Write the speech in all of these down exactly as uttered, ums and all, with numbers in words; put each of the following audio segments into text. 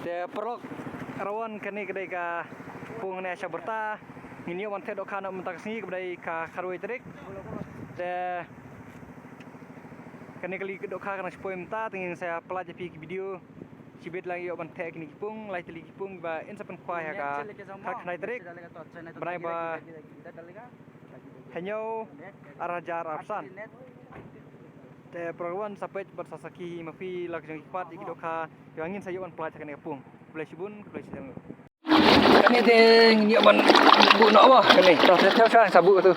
Te paralok, rawon kane ka dei ka pung ne sha Byrta. Ngin ïoh ban theh dohkha na mynta ka sngi kaba dei ka khatwei tarik. Te kane ka liang dohkha ka nang shu poi mynta, te ngin sa pyllait ïa phi ki video. Shibit lang ïoh ban theh kine ki pung, lai tylli ki pung ba in sa pynkhwai ha ka khatkhyndai tarik. Bnai ba hynñiew, ar hajar arphew san. Te paralok, sa peit bad sa sakhi ma phi la ka jong ki khmat ïa ki dohkha, ïa ngin sa ïoh ban pyllait ha kane ka pung. Khublei shibun, khublei shibun. Kane te ngin ïoh ban buh noh mo kane. To, te, te, sa, sa buh tu.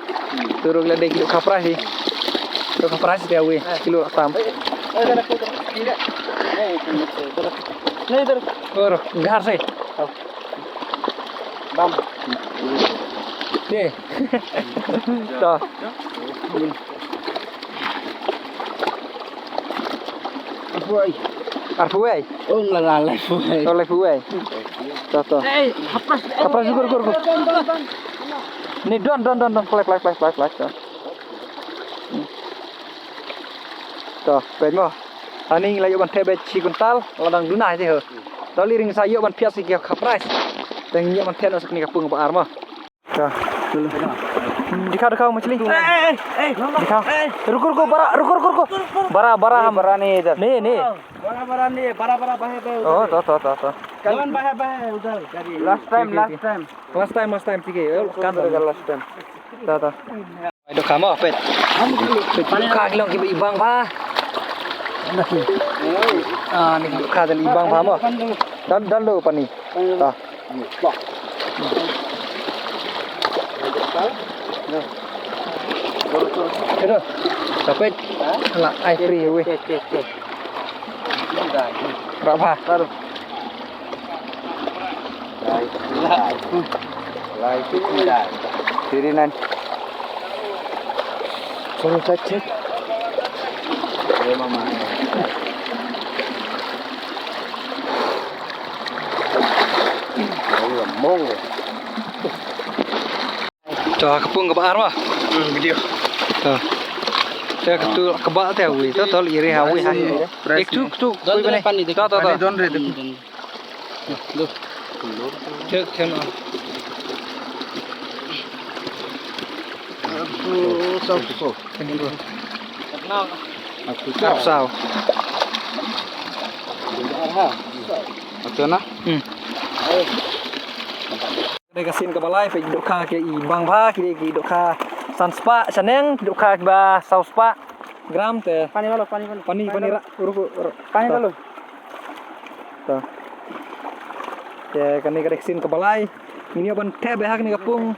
Tu ruh la dei ki dohkha prize hi. Dohkha prize te wei. Kilo tam. Or, ghar se. Bam. Te. To. Arphew wei. Arphew wei? Oh, la la, laiphew wei. Oh, laiphew wei. To, to. Eh, hapras. Hapras, ukur, ukur, ukur. Ni, don, don, don, don. Play, play, play, play, play. To. To, peit mo. Ani la ïoh ban theh beit shi kuntal, la dang duna hi ho. To, lei ring sa ïoh ban phiah sa ki kha prize. Te ngin ïoh ban theh noh sa kane ka pung ba ar mo. Ka. Dikha, dikha, machli. Eh, eh, eh, eh. Dikha. Ruko, ruko, bara, ruko, ruko, ruko. Bara, bara, ham. Bara ni idhar. Ni, ni. Bara, bara ni, bara, bara, bahe, bahe. Oh, to, to, to, to. Kawan bahe, bahe, udhar, gari. Last time, last time. Last time, last time, thik hai. Kan last time. To, to. Dohkha mo, peit. Peit, dohkha ki long kiba i bang bha. Ah, ni dohkha da i bang bha mo. Dal, dal lo pani. Ta. Hello. Sa peit. Hala, ai free wei. Rap ha. Lai, lai, lai. Tiri nan. Solo chat chat. Ayo mama. Ayo mong. To, ka pung kaba ar mo. Hmm, video. To. Te ka tu kaba te wi. To, to, iri ha wi ha. Ek tu, tu, kui bane. To, to, to. Don re, don. Lo. Chek, chek, no. Satu, satu. Aku tahu. Satu na? Hmm. Dei ka sien kaba lai, peit ki dohkha ki i bang bha, ki dei ki dohkha san spah shaneng, ki dohkha kiba saw spah gram te. Pani balo, pani balo. Pani, pani ra, uru, uru. Pani balo. To. Te kane ka dei ka sien kaba lai. Ngin ïoh ban theh beit ha kane ka pung.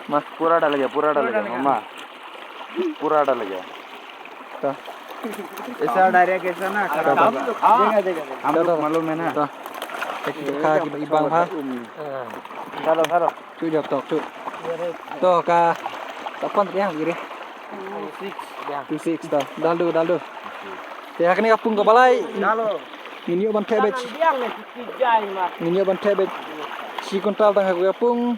Ma. Pura dal gaya, pura dal gaya, mama. Pura dal gaya. To. ऐसा डायरेक्ट ऐसा ना खराब होगा। देखा, देखा, देखा। हम लोग मालूम है ना। To. Ek dohkha ki i bang bha. Chalo, chalo. Chu jop tok chu. To ka. Ka pan riang iri. Two six to. Dal do, dal do. Te ha kane ka pung kaba lai. Chalo. Ngin ïoh ban theh beit. Ngin ïoh ban theh beit shi kuntal tang ha ka pung.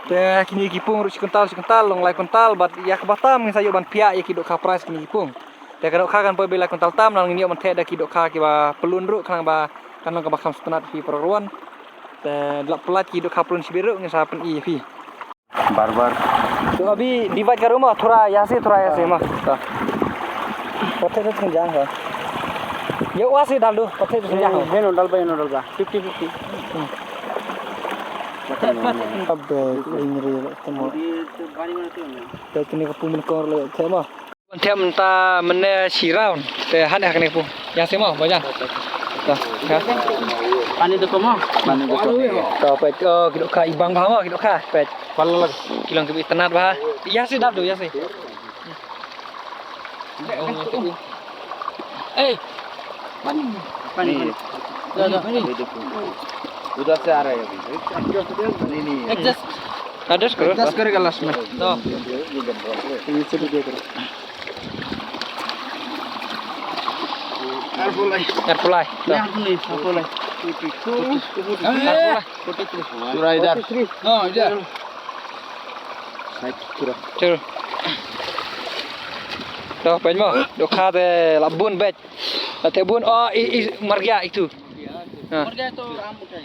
Te kine ki pung ruh shi kuntal, shi kuntal, long lai kuntal, bad ïa kaba tam ngin sa ïoh ban phiah ïa ki dohkha prize kine ki pung. Te ka dohkha kan poi beit lai kuntal tam, nang ngin ïoh ban theh da ki dohkha kiba pyllun ruh, khnang ba kan long kaba kham sngewtynnat phi paralok. Te lap pyllait ki dohkha pyllun shibit ruh ngin sa pyni ïa phi. Bar bar. To abhi divide karo mo, thoda yahan se, thoda yahan se mo. To. Pathe to khun jang ho. Ye wa se dal do, pathe to khun jang ho. Ye no dal ba, ye no dal ba. Fifty fifty. Abbe, ko ingri le tamo. Te kine ka pung kor le theh mo. Ban theh mynta mynne shi round. Te hane ha kane ka pung. Yahan se mo, ba jan. To, ha. Pani to mo. Pani to mo. To peit, oh, ki dohkha i bang bha mo, ki dohkha. Peit. Pala lagi. Ki long kiba itynnat bha. Yahan se dal do, yahan se. Eh, pani. Pani, pani. Dah, dah. Udah se aa raha hai abhi. Nahi, nahi. Adjust. Adjust karo. Adjust karega last mein. To. Ye se bhi dekh raha. Air pulai. Air pulai. To. Air pulai. Air pulai. Pura idhar. No, idhar. Side pura. Chalo. To, peit mo. Dohkha te la bun beit. La theh bun. Oh, i, i, mar gaya itu. हाँ।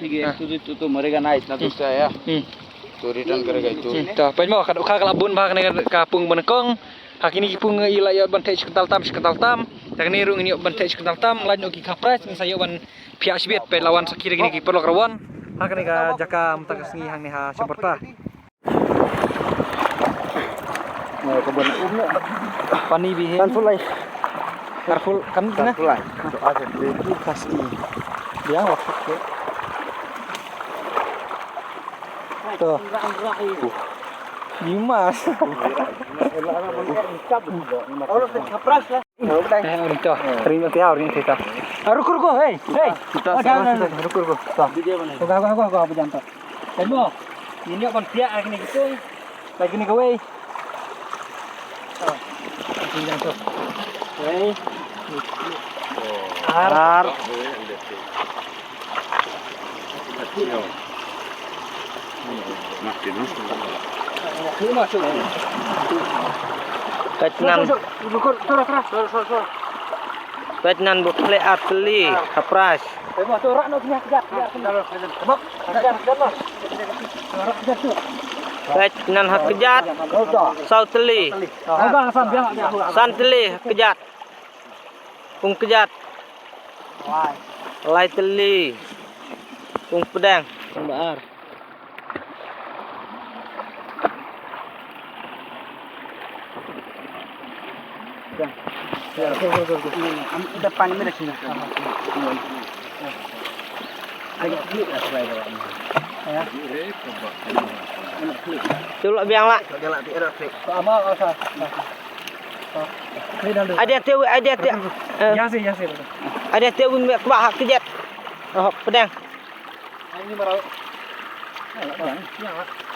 ठीक है, हाँ। तो, तो, तो मरेगा ना, इतना दूर से आया। हम्म। तो return करेगा, तो। हम्म, तो, peit mo, ka dohkha ka la bun bha kane ka pung ba nyngkong. Ha kine ki pung i la ïoh ban theh shi kyntal tam, shi kyntal tam. Te kane ruh ngin ïoh ban theh shi kyntal tam, lait noh ki khaprai, ngin sa ïoh ban phiah shibit, peit la wan sakhi da kine ki paralok ra wan. Ha kane ka jaka mynta ka sngi hangne ha Shabarta. Pani bhi hai. Kan sulai. Karful kan na? Kan sulai. Kasi. Dia lah. To. Ni mas. Eh, udah to. Terima kasih, udah cerita. Ah, ruko, ruko, hei, hei. Kita sama kita, ruko, ruko. To. Ruko, ruko, ruko, ruko, apa jangan to. Tengok. Ini apa siap hari ni gitu. Lagi ni kawai. To. Ini jangan to. Hei. Ar. Ar. Peit nan. Peit nan bun khleh ar tylli, ha prais. Peit nan ha kjat, saw tylli. San tylli ha kjat. Pung kjat. Lai tylli. Pung pdeng. Pung ba ar. Depan ini dah sini. Agak klik lah supaya dia. Ya. Cuba biang lah. Dia lah, dia lah klik. Sama asal. Ada tu, ada tu. Eh. Ya sih, ya sih. Ada tu, ba hak kejat. Oh, pedang. Ini marau.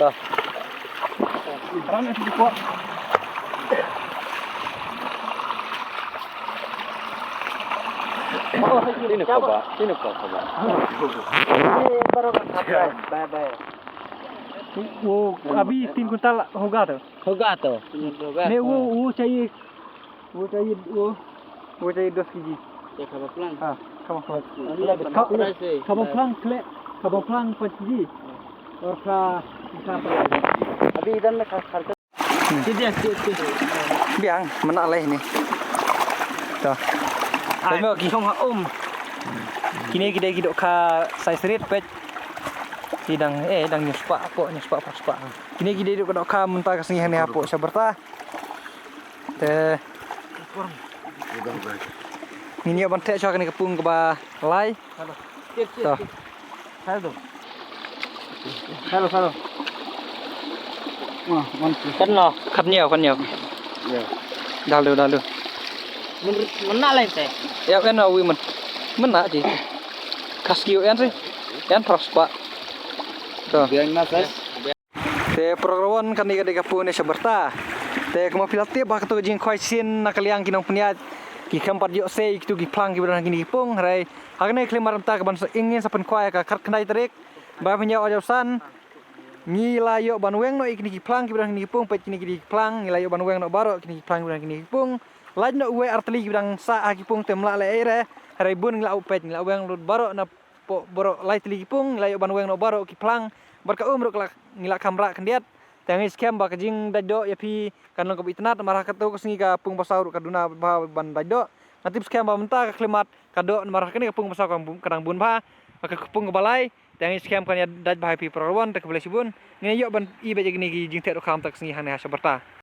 To. Ini coba, ini coba. Ini baru kan. Bye bye. वो अभी तीन कुंटल होगा तो। होगा तो। नहीं, वो, वो चाहिए, वो चाहिए, वो, वो चाहिए दस केजी। ये खबर plan। हाँ, खबर plan। ये खबर plan। खबर plan, खबर plan पाँच केजी। और का, का अभी इधर में खा, खा। Biang, mana alai ni. To. Ai, mo ki song ha um. Kine ki dei ki dohkha size rit peit. Ki dang, eh, dang nyuspa ko, nyuspa pa spa. Kine ki dei dohkha mynta ka sngi hangne hapoh Shabarta. Te ngin ïa ban theh shuwa kane ka pung kaba lai. To. Hello. Hello, hello. Wah, one, two. Kan lo, kan nyaw, kan nyaw. Ya. Dah lu, dah lu. Mena lain teh. Ya kan wi men. Mena ji. Kaski yan sih. Yan pros pa. To. Biang na, guys. Te paralok wan, kane ka dei ka pung ne Shabarta. Te kumba phi la tip ba kato ka jingkhwai sien na ka liang ki nongpynïaid ki khlem pat ïoh sei kito ki phlang kiba don ha kine ki pung, hynrei ha kane ka khyllipmat mynta ka ban sa, ngin sa pynkhwai ha ka khatkhyndai tarik ba pynïaid arphew san. Ngi la ïoh ban weng noh ïa kine ki phlang kiba don ha kine ki pung, peit kine ki dei ki phlang, ngi la ïoh ban weng noh baroh kine ki phlang kiba don ha kine ki pung. Lait noh uwei ar tylli kiba dang sah ha ki pung te ym lah leh ei re, hynrei bun ngi la u peit, ngi la weng lut baroh na poh baroh lai tylli ki pung, ngi la ïoh ban weng noh baroh ki phlang. Bad ka um ruh ka la, ngi la kham rah khyndiat. Te nga ngeit skhem ba ka jingdait doh ïa phi kan long kaba itynnad, namar ha kato ka sngi ka pung basaw ruh ka duna bha ban dait doh. Nga tip skhem ba mynta ka khyllipmat ka doh, namar ha kane ka pung basaw ka bun, ka dang bun bha. Ha ka pung kaba lai, te nga ngeit skhem kan ïa dait bha ïa phi paralok wan, te khublei shibun. Ngin ïa ïoh ban ïohi bad ïa kine ki jingtheh dohkha mynta ka sngi hangne ha Shabarta.